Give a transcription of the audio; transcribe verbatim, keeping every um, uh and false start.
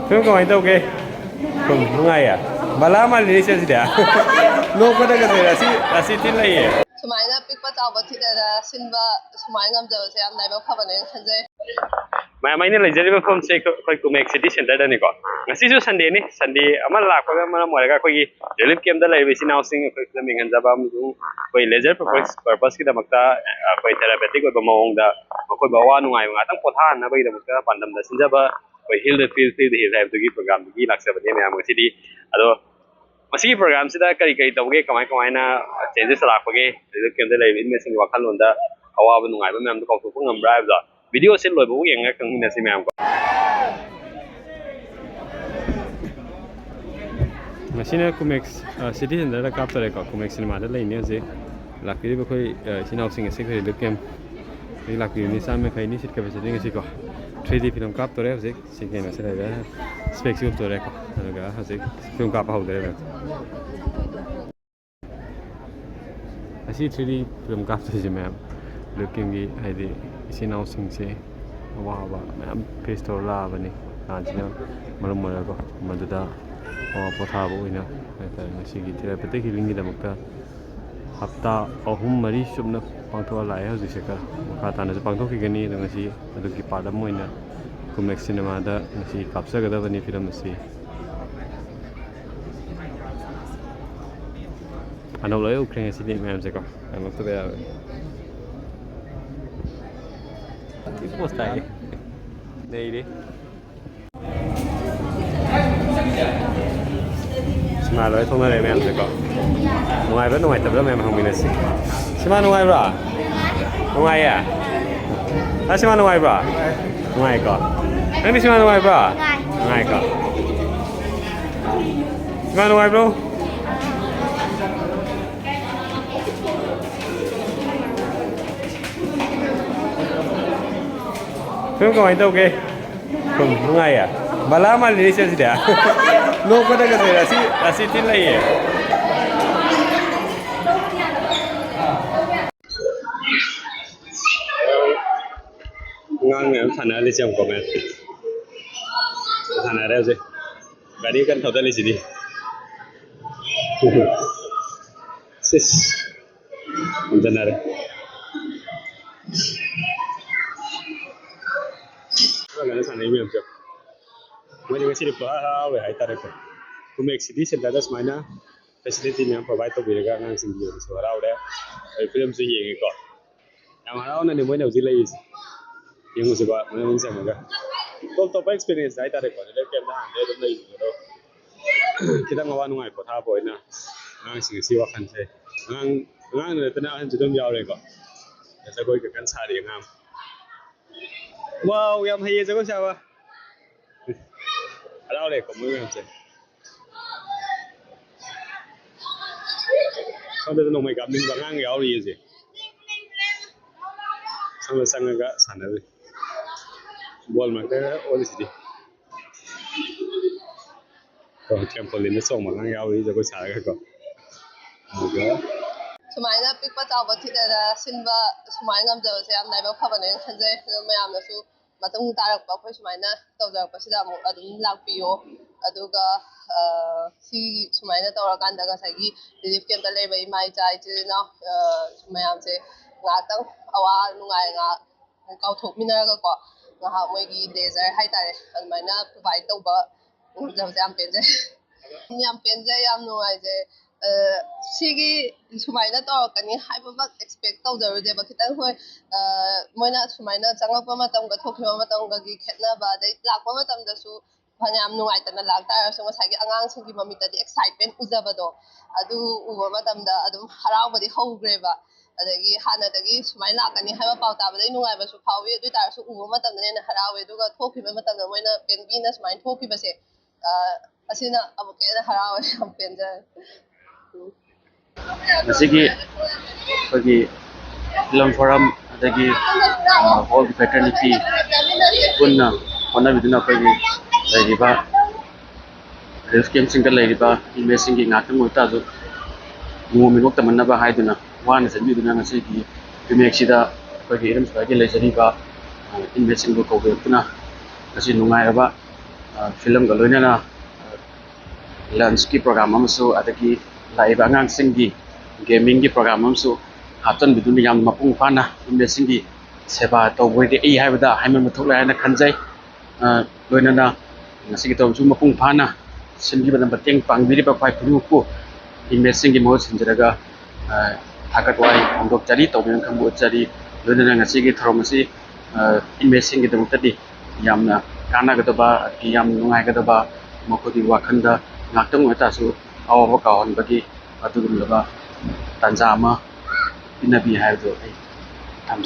Film ꯀꯃꯥꯏꯅ ꯇꯧꯒꯦ? Film ꯅꯨꯡꯉꯥꯏꯌꯦ꯫ ꯕꯂꯥ ꯃꯥꯜꯂꯤ ꯁꯤꯗ꯫ ꯅꯣꯛꯄꯗꯒꯁꯦ ꯔꯥꯁꯤ, ꯔꯥꯁꯤ ꯊꯤ ꯂꯩꯌꯦ꯫ ꯁꯨꯃꯥꯏꯅ ꯄꯤꯛꯄ ꯆꯥꯎꯕ ꯊꯤꯗꯅ ꯁꯤꯟꯕ ꯁꯨꯃꯥꯏꯅ ꯉꯝꯖꯕꯁꯦ ꯌꯥꯝ ꯂꯥꯏꯕꯛ ꯐꯕꯅꯦꯅ ꯈꯟꯖꯩ꯫ ꯃꯌꯥꯝ, ꯑꯩꯅ ꯂꯩꯖꯔꯤꯕ ꯃꯐꯝꯁꯦ ꯑꯩꯈꯣꯏ, ꯑꯩꯈꯣꯏ ꯀꯨꯃꯦꯛ ꯁꯤꯇꯤ ꯁꯦꯟꯇꯔꯗꯅꯤꯀꯣ꯫ ꯉꯁꯤꯁꯨ ꯁꯟꯗꯦꯅꯤ꯫ ꯁꯟꯗꯦ ꯑꯃ ꯂꯥꯛꯄꯅ ꯃꯔꯝ ꯑꯣꯏꯔꯒ ꯑꯩꯈꯣꯏꯒꯤ ꯔꯤꯂꯤꯐ ꯀꯦꯝꯞꯇ ꯂꯩꯔꯤꯕ ꯏꯆꯤꯟ ꯏꯅꯥꯎꯁꯤꯡ ꯑꯩꯈꯣꯏ ꯐꯤꯂꯝ ꯌꯦꯡꯍꯟꯖꯕ ꯑꯃꯁꯨꯡ ꯑꯩꯈꯣꯏ ꯂꯦꯖꯔ ꯄꯔꯄꯁ, ꯄꯔꯄꯁꯀꯤꯗꯃꯛꯇ ꯑꯩꯈꯣꯏ ꯊꯦꯔꯥꯄꯦꯇꯤꯛ ꯑꯣꯏꯕ ꯃꯑꯣꯡꯗ ꯃꯈꯣꯏꯕꯨ ꯑꯋꯥ ꯅꯨꯡꯉꯥꯏꯕ ꯉꯥꯛꯇꯪ ꯄꯣꯊꯥꯍꯟꯅꯕꯒꯤꯗꯃꯛꯇ ꯄꯥꯟꯗꯝꯗ ꯁꯤꯟꯖꯕ ꯑꯩꯈꯣꯏ ꯍꯤꯜ ꯗ ꯐꯤꯜ, ꯐꯤꯜ ꯗ ꯍꯤꯜ ꯍꯥꯏꯕꯗꯨꯒꯤ ꯄ꯭ꯔꯣꯒ꯭ꯔꯥꯝꯗꯨꯒꯤ ꯂꯥꯛꯆꯕꯅꯦ ꯃꯌꯥꯝ ꯉꯁꯤꯗꯤ꯫ ꯑꯗꯣ ꯃꯁꯤꯒꯤ ꯄ꯭ꯔꯣꯒ꯭ꯔꯥꯝꯁꯤꯗ ꯀꯔꯤ ꯀꯔꯤ ꯇꯧꯒꯦ, ꯀꯃꯥꯏ ꯀꯃꯥꯏꯅ ꯆꯦꯟꯖꯦꯁ ꯂꯥꯛꯄꯒꯦ, ꯔꯤꯂꯤꯐ ꯀꯦꯝꯞꯇ ꯂꯩꯔꯤꯕ ꯏꯟꯃꯦꯠꯁꯤꯡꯒꯤ ꯋꯥꯈꯜꯂꯣꯟꯗ ꯑꯋꯥꯕ ꯅꯨꯡꯉꯥꯏꯕ ꯃꯌꯥꯝꯗꯣ ꯀꯥꯎꯊꯣꯛꯄ ꯉꯝꯕ꯭ꯔꯥ ꯍꯥꯏꯕꯗꯣ ꯚꯤꯗꯤꯑꯣꯁꯦ ꯂꯣꯏꯕꯐꯥꯎ ꯌꯦꯡꯉꯒ ꯈꯪꯃꯤꯟꯅꯁꯤ ꯃꯌꯥꯝꯀꯣ꯫ ꯉꯁꯤꯅ ꯀꯨꯃꯦꯛ, ꯑ, ꯁꯤꯇꯤ ꯁꯦꯟꯇꯔꯗ ꯀꯥꯞꯇꯣꯔꯦꯀꯣ꯫ ꯀꯨꯃꯦꯛ ꯁꯤꯅꯦꯃꯥꯗ ꯂꯩꯅꯤ ꯍꯧꯖꯤꯛ꯫ ꯂꯥꯛꯄꯤꯔꯤꯕ ꯑꯩꯈꯣꯏ, ꯑ, ꯏꯆꯤꯟ ꯏꯅꯥꯎꯁꯤꯡ ꯑꯁꯤ ꯑꯩꯈꯣꯏ ꯔꯤꯂꯤꯐ ꯀꯦꯝꯞ ꯂꯥꯛꯄꯤꯕꯅꯤ꯫ ꯆꯥꯝꯃ ꯌꯥꯡꯈꯩꯅꯤ ꯁꯤꯠ ꯀꯦꯄꯦꯁꯤꯇꯤ ꯉꯁꯤꯀꯣ꯫ ꯊ꯭ꯔꯤ ꯗꯤ ꯐꯤꯂꯝ ꯀꯥꯞꯇꯣꯔꯦ ꯍꯧꯖꯤꯛ꯫ ꯁꯤ ꯀꯩꯅꯣꯁꯦ ꯂꯩꯔꯦ꯫ ꯏꯁꯄꯦꯛꯁꯤ ꯎꯞꯇꯣꯔꯦꯀꯣ꯫ ꯑꯗꯨꯒ ꯍꯧꯖꯤꯛ ꯐꯤꯂꯝ ꯀꯥꯞꯄ ꯍꯧꯗꯣꯔꯦ꯫ ꯑꯁꯤ ꯊ꯭ꯔꯤ ꯗꯤ ꯐꯤꯂꯝ ꯀꯥꯞꯇꯣꯏꯁꯦ ꯃꯌꯥꯝ, ꯂꯨꯛꯀꯤꯡꯒꯤ ꯍꯥꯏꯗꯤ ꯏꯆꯤꯟ ꯏꯅꯥꯎꯁꯤꯡꯁꯦ ꯑꯋꯥꯕ ꯃꯌꯥꯝ ꯐꯦꯁ ꯇꯧꯔ ꯂꯥꯛꯑꯕꯅꯤ꯫ ꯅꯍꯥꯟꯁꯤꯅ ꯃꯔꯝ ꯑꯣꯏꯔꯒꯀꯣ, ꯃꯗꯨꯗ ꯑꯋꯥ ꯄꯣꯊꯥꯕ ꯑꯣꯏꯅ ꯍꯥꯏꯇꯥꯔꯦ, ꯉꯁꯤꯒꯤ ꯊꯦꯔꯥꯄꯦꯇꯤꯛ ꯍꯤꯂꯤꯡꯒꯤꯗꯃꯛꯇ ꯍꯞꯇꯥ ꯑꯍꯨꯝ ꯃꯔꯤ ꯆꯨꯞꯅ ꯄꯥꯡꯊꯣꯛꯑ ꯂꯥꯛꯑꯦ꯫ ꯍꯧꯖꯤꯛꯁꯦ ꯈꯔ ꯃꯈꯥ ꯇꯥꯅꯁꯨ ꯄꯥꯡꯊꯣꯛꯈꯤꯒꯅꯤ꯫ ꯑꯗꯣ ꯉꯁꯤ ꯑꯗꯨꯒꯤ ꯄꯥꯔꯠ ꯑꯃ ꯑꯣꯏꯅ ꯀꯨꯃꯦꯛ ꯁꯤꯅꯦꯃꯥꯗ ꯉꯁꯤ ꯀꯥꯞꯆꯒꯗꯕꯅꯤ ꯐꯤꯂꯝ ꯑꯁꯤ꯫ ꯑꯅꯧ ꯂꯣꯏ ꯎꯈ꯭ꯔꯦ ꯉꯁꯤꯗꯤ ꯃꯌꯥꯝꯁꯦꯀꯣ꯫ ꯌꯥꯝ ꯉꯛꯇꯕ ꯌꯥꯔꯣꯏ꯫ ꯊꯤ ꯄꯣꯁ ꯇꯥꯏꯌꯦ꯫ ꯅꯩꯔꯦ꯫ ꯁꯤꯃꯥ ꯂꯣꯏ ꯊꯣꯛꯅꯔꯦ ꯃꯌꯥꯝꯁꯦꯀꯣ꯫ ꯅꯨꯡꯉꯥꯏꯕ꯭ꯔꯥ ꯅꯨꯡꯉꯥꯏꯇꯕ꯭ꯔꯥ ꯃꯌꯥꯝ ꯍꯪꯃꯤꯟꯅꯁꯤ꯫ ꯁꯤꯃꯥ ꯅꯨꯡꯉꯥꯏꯕ꯭ꯔꯣ? ꯅꯨꯡꯉꯥꯏꯌꯦ? ꯑ, ꯁꯤꯃꯥ ꯅꯨꯡꯉꯥꯏꯕ꯭ꯔꯣ? ꯅꯨꯡꯉꯥꯏꯀꯣ? ꯅꯪꯗꯤ ꯁꯤꯃꯥ ꯅꯨꯡꯉꯥꯏꯕ꯭ꯔꯣ? ꯅꯨꯡꯉꯥꯏꯀꯣ? ꯁꯤꯃꯥ ꯅꯨꯡꯉꯥꯏꯕ꯭ꯔꯣ? ꯐꯤꯂꯝ ꯀꯃꯥꯏꯅ ꯇꯧꯒꯦ? ꯐꯤꯂꯝ ꯅꯨꯡꯉꯥꯏꯌꯦ꯫ ꯕꯂꯥ ꯃꯥꯜꯂꯤ ꯁꯤꯗ꯫ ꯅꯣꯛꯄꯗꯒꯁꯦ ꯔꯥꯁꯤ, ꯔꯥꯁꯤ ꯊꯤ ꯂꯩꯌꯦ꯫ ꯑꯉꯥꯡ ꯃꯌꯥꯝ ꯁꯥꯟꯅꯍꯜꯂꯤꯁꯦ ꯌꯦꯡꯉꯨꯀꯣ, ꯃꯌꯥꯝ꯫ ꯁꯥꯟꯅꯔꯦ ꯍꯧꯖꯤꯛ꯫ ꯒꯥꯔꯤ ꯀꯟꯅ ꯊꯧꯗꯠꯂꯤꯁꯤꯗꯤ꯫ ꯁꯤꯁ꯫ ꯍꯟꯖꯟꯅꯔꯦ꯫ ꯀꯟꯅ ꯁꯥꯟꯅꯩ ꯃꯌꯥꯝꯁꯦ꯫ ꯃꯣꯏꯗꯤ ꯉꯁꯤꯗꯤ ꯄꯨꯔꯥ ꯍꯔꯥꯎꯔꯦ ꯍꯥꯏꯇꯥꯔꯦꯀꯣ꯫ ꯀꯨꯃꯦꯛ ꯁꯤꯇꯤ ꯁꯦꯟꯇꯔꯗ ꯁꯨꯃꯥꯏꯅ ꯐꯦꯁꯤꯂꯤꯇꯤ ꯃꯌꯥꯝ ꯄ꯭ꯔꯣꯚꯥꯏꯠ ꯇꯧꯕꯤꯔꯒ ꯑꯉꯥꯡꯁꯤꯡꯒꯤ ꯑꯣꯏꯅꯁꯨ ꯍꯔꯥꯎꯔꯦ꯫ ꯑꯩ ꯐꯤꯂꯝꯁꯨ ꯌꯦꯡꯉꯦꯀꯣ꯫ ꯌꯥꯝ ꯍꯔꯥꯎꯅꯅꯤ ꯃꯣꯏꯅ ꯍꯧꯖꯤꯛ ꯂꯩꯔꯤꯁꯦ꯫ ꯌꯦꯡꯉꯨꯁꯤꯀꯣ ꯃꯅꯨꯡ ꯆꯪꯉꯒ꯫ ꯇꯣꯞ ꯇꯣꯞꯄ ꯑꯦꯛꯁꯄꯤꯔꯤꯌꯦꯟꯁ ꯍꯥꯏꯇꯥꯔꯦꯀꯣ꯫ ꯔꯤꯂꯤꯐ ꯀꯦꯝꯞꯇ ꯍꯥꯟꯅꯗꯩ ꯑꯗꯨꯝ ꯂꯩꯕꯗꯣ ꯈꯤꯇꯪ ꯑꯋꯥ ꯅꯨꯡꯉꯥꯏ ꯄꯣꯊꯥꯕ ꯑꯣꯏꯅ ꯑꯉꯥꯡꯁꯤꯡ ꯑꯁꯤ ꯋꯥꯈꯜꯁꯦ꯫ ꯑꯉꯥꯡ ꯑꯉꯥꯡꯗ ꯅꯠꯇꯅ ꯑꯍꯟꯁꯨ ꯑꯗꯨꯝ ꯌꯥꯎꯔꯦꯀꯣ꯫ ꯖꯒꯣꯏꯒ ꯀꯟꯅ ꯁꯥꯔꯤ ꯑꯉꯥꯡ꯫ ꯋꯥꯎ, ꯌꯥꯝ ꯍꯩꯌꯦ ꯖꯒꯣꯏ ꯁꯥꯕ꯫ ꯍꯔꯥꯎꯔꯦꯀꯣ ꯃꯣꯏ ꯃꯌꯥꯝꯁꯦ꯫ ꯁꯣꯝꯗꯁꯨ ꯅꯣꯡꯃꯩ ꯀꯥꯞꯅꯤꯡꯕ ꯑꯉꯥꯡ ꯌꯥꯎꯔꯤꯌꯦ ꯍꯧꯖꯤꯛ꯫ ꯁꯣꯝꯗ ꯆꯪꯉꯒ ꯁꯥꯟꯅꯔꯤ꯫ ꯕꯣꯜ ꯃꯔꯛꯇꯒ ꯑꯣꯜꯂꯤꯁꯤꯗꯤ꯫ ꯀꯣ, ꯇ꯭ꯔꯦꯝꯄꯣꯂꯤꯟꯗ ꯆꯣꯡꯕ ꯑꯉꯥꯡ ꯌꯥꯎꯔꯤ ꯖꯒꯣꯏ ꯁꯥꯔꯒꯀꯣ꯫ ꯑꯗꯨꯒ ꯁꯨꯃꯥꯏꯅ ꯄꯤꯛꯄ ꯆꯥꯎꯕ ꯊꯤꯗꯅ ꯁꯤꯟꯕ ꯁꯨꯃꯥꯏꯅ ꯉꯝꯖꯕꯁꯦ ꯌꯥꯝ ꯂꯥꯏꯕꯛ ꯐꯕꯅꯦꯅ ꯈꯟꯖꯩ꯫ ꯑꯗꯣ ꯃꯌꯥꯝꯅꯁꯨ ꯃꯇꯨꯡ ꯇꯥꯔꯛꯄ ꯑꯩꯈꯣꯏ ꯁꯨꯃꯥꯏꯅ ꯇꯧꯖꯔꯛꯄꯁꯤꯗ ꯑꯃꯨꯛ ꯑꯗꯨꯝ ꯂꯥꯛꯄꯤꯌꯣ꯫ ꯑꯗꯨꯒ, ꯑ, ꯁꯤ ꯁꯨꯃꯥꯏꯅ ꯇꯧꯔꯀꯥꯟꯗ ꯉꯁꯥꯏꯒꯤ ꯔꯤꯂꯤꯐ ꯀꯦꯝꯞꯇ ꯂꯩꯕ ꯏꯃꯥ ꯏꯆꯥ ꯏꯆꯤꯜ ꯏꯅꯥꯎ, ꯑ, ꯃꯌꯥꯝꯁꯦ ꯉꯥꯏꯍꯥꯛꯇꯪ ꯑꯋꯥ ꯅꯨꯡꯉꯥꯏ ꯉꯥꯏꯍꯥꯛ ꯀꯥꯎꯊꯣꯛꯃꯤꯟꯅꯔꯒꯀꯣ, ꯉꯥꯏꯍꯥꯛ ꯃꯣꯏꯒꯤ ꯂꯦꯖꯔ ꯍꯥꯏꯇꯥꯔꯦ, ꯑꯗꯨꯃꯥꯏꯅ ꯄ꯭ꯔꯣꯚꯥꯏꯠ ꯇꯧꯕ ꯉꯝꯖꯕꯁꯦ ꯌꯥꯝ ꯄꯦꯟꯖꯩ꯫ ꯌꯥꯝ ꯄꯦꯟꯖꯩ, ꯌꯥꯝ ꯅꯨꯡꯉꯥꯏꯖꯩ꯫ ꯑ, ꯁꯤꯒꯤ ꯁꯨꯃꯥꯏꯅ ꯇꯧꯔꯛꯀꯅꯤ ꯍꯥꯏꯕꯃꯛ ꯑꯦꯛꯁꯄꯦꯛ ꯇꯧꯖꯔꯨꯗꯦꯕ꯫ ꯈꯤꯇꯪ ꯍꯣꯏ, ꯑ, ꯃꯣꯏꯅ ꯁꯨꯃꯥꯏꯅ ꯆꯪꯉꯛꯄ ꯃꯇꯝꯒ ꯊꯣꯛꯈꯤꯕ ꯃꯇꯝꯒꯒꯤ ꯈꯦꯠꯅꯕ, ꯑꯗꯩ ꯂꯥꯛꯄ ꯃꯇꯝꯗꯁꯨ ꯐꯅꯌꯥꯝ ꯅꯨꯡꯉꯥꯏꯇꯅ ꯂꯥꯛꯇꯥꯔꯁꯨ, ꯉꯁꯥꯏꯒꯤ ꯑꯉꯥꯡꯁꯤꯡꯒꯤ ꯃꯃꯤꯠꯇꯗꯤ ꯑꯦꯛꯁꯥꯏꯠꯃꯦꯟ ꯎꯖꯕꯗꯣ, ꯑꯗꯨ ꯎꯕ ꯃꯇꯝꯗ ꯑꯗꯨꯝ ꯍꯔꯥꯎꯕꯗꯤ ꯍꯧꯈ꯭ꯔꯦꯕ꯫ ꯑꯗꯒꯤ ꯍꯥꯟꯅꯗꯒꯤ ꯁꯨꯃꯥꯏꯅ ꯂꯥꯛꯀꯅꯤ ꯍꯥꯏꯕ ꯄꯥꯎ ꯇꯥꯕꯗ ꯑꯩ ꯅꯨꯡꯉꯥꯏꯕꯁꯨ ꯐꯥꯎꯏ, ꯑꯗꯨ ꯑꯣꯏ ꯇꯥꯔꯁꯨ ꯎꯕ ꯃꯇꯝꯗꯅ ꯍꯦꯟꯅ ꯍꯔꯥꯎꯋꯦ꯫ ꯑꯗꯨꯒ ꯊꯣꯛꯈꯤꯕ ꯃꯇꯝꯗ ꯃꯣꯏꯅ ꯄꯦꯟꯕꯤꯅ ꯁꯨꯃꯥꯏꯅ ꯊꯣꯛꯈꯤꯕꯁꯦ, ꯑ, ꯑꯁꯤꯅ ꯑꯃꯨꯛꯀ ꯍꯦꯟꯅ ꯍꯔꯥꯎꯋꯦ, ꯌꯥꯝ ꯄꯦꯟꯖꯔꯦ꯫ ꯎꯝ꯫ ꯉꯁꯤꯒꯤ ꯑꯩꯈꯣꯏꯒꯤ ꯐꯤꯂꯝ ꯐꯣꯔꯝ ꯑꯗꯒꯤ, ꯑ, ꯍꯣꯜꯒꯤ ꯐ꯭ꯔꯦꯇꯔꯅꯤꯇꯤ ꯄꯨꯟꯅ ꯍꯣꯠꯅꯕꯤꯗꯨꯅ ꯑꯩꯈꯣꯏꯒꯤ ꯂꯩꯔꯤꯕ ꯔꯤꯂꯤꯐ ꯀꯦꯝꯞꯁꯤꯡꯗ ꯂꯩꯔꯤꯕ ꯏꯟꯃꯦꯠꯁꯤꯡꯒꯤ ꯉꯥꯛꯇꯪ ꯑꯣꯏꯇꯥꯔꯁꯨ ꯃꯣꯃꯣꯟ ꯃꯤꯅꯣꯛ ꯇꯝꯍꯟꯅꯕ ꯍꯥꯏꯗꯨꯅ ꯋꯥꯅ ꯆꯦꯟꯕꯤꯗꯨꯅ ꯉꯁꯤꯒꯤ ꯀꯨꯃꯦꯛꯁꯤꯗ ꯑꯩꯈꯣꯏꯒꯤ ꯏꯔꯝ ꯁꯤꯐꯥꯏꯒꯤ ꯂꯩꯖꯔꯤꯕ, ꯑ, ꯏꯟꯃꯦꯠꯁꯤꯡꯕꯨ ꯀꯧꯕꯤꯔꯛꯇꯨꯅ ꯉꯁꯤ ꯅꯨꯡꯉꯥꯏꯔꯕ ꯐꯤꯂꯝꯒ ꯂꯣꯏꯅꯅ ꯂꯟꯁꯀꯤ ꯄ꯭ꯔꯣꯒ꯭ꯔꯥꯝ ꯑꯃꯁꯨ, ꯑꯗꯒꯤ ꯂꯥꯛꯏꯕ ꯑꯉꯥꯡꯁꯤꯡꯒꯤ ꯒꯦꯃꯤꯡꯒꯤ ꯄ꯭ꯔꯣꯒ꯭ꯔꯥꯝ ꯑꯃꯁꯨ ꯍꯥꯞꯆꯤꯟꯕꯤꯗꯨꯅ ꯌꯥꯝ ꯃꯄꯨꯡ ꯐꯥꯅ ꯏꯃꯦꯖꯁꯤꯡꯒꯤ ꯁꯦꯕꯥ ꯇꯧꯕꯤꯔꯛꯏ ꯍꯥꯏꯕꯗ ꯍꯥꯏꯃꯟꯕ ꯊꯣꯛꯂꯣꯏ ꯍꯥꯏꯅ ꯈꯟꯖꯩ꯫ ꯂꯣꯏꯅꯅ ꯉꯁꯤꯒꯤ ꯊꯧꯔꯝꯁꯨ ꯃꯄꯨꯡ ꯐꯥꯅ ꯁꯤꯟꯕꯤꯕꯗ ꯃꯇꯦꯡ ꯄꯥꯡꯕꯤꯔꯤꯕ ꯈ꯭ꯋꯥꯏ ꯈꯨꯗꯤꯡꯃꯛꯄꯨ ꯏꯃꯦꯖꯁꯤꯡꯒꯤ ꯃꯍꯨꯠ ꯁꯤꯟꯖꯔꯒ ꯊꯥꯒꯠ ꯋꯥꯍꯩ ꯐꯣꯡꯗꯣꯛꯆꯔꯤ, ꯇꯧꯕꯤꯃꯜ ꯈꯪꯕ ꯎꯠꯆꯔꯤ꯫ ꯂꯣꯏꯅꯅ ꯉꯁꯤꯒꯤ ꯊꯧꯔꯝ ꯑꯁꯤ ꯏꯃꯦꯖꯁꯤꯡꯒꯤꯗꯃꯛꯇꯗꯤ ꯌꯥꯝꯅ ꯀꯥꯟꯅꯒꯗꯕ, ꯌꯥꯝ ꯅꯨꯡꯉꯥꯏꯒꯗꯕ, ꯃꯈꯣꯏꯒꯤ ꯋꯥꯈꯜꯗ ꯉꯥꯛꯇꯪ ꯑꯣꯏꯇꯥꯔꯁꯨ ꯑꯋꯥꯕ ꯀꯥꯎꯍꯟꯕꯒꯤ ꯑꯗꯨꯒꯨꯝꯂꯕ ꯇꯥꯟꯖꯥ ꯑꯃ ꯄꯤꯅꯕꯤ ꯍꯥꯏꯕꯗꯨ ꯑꯩ ꯊꯝꯖꯒꯦ꯫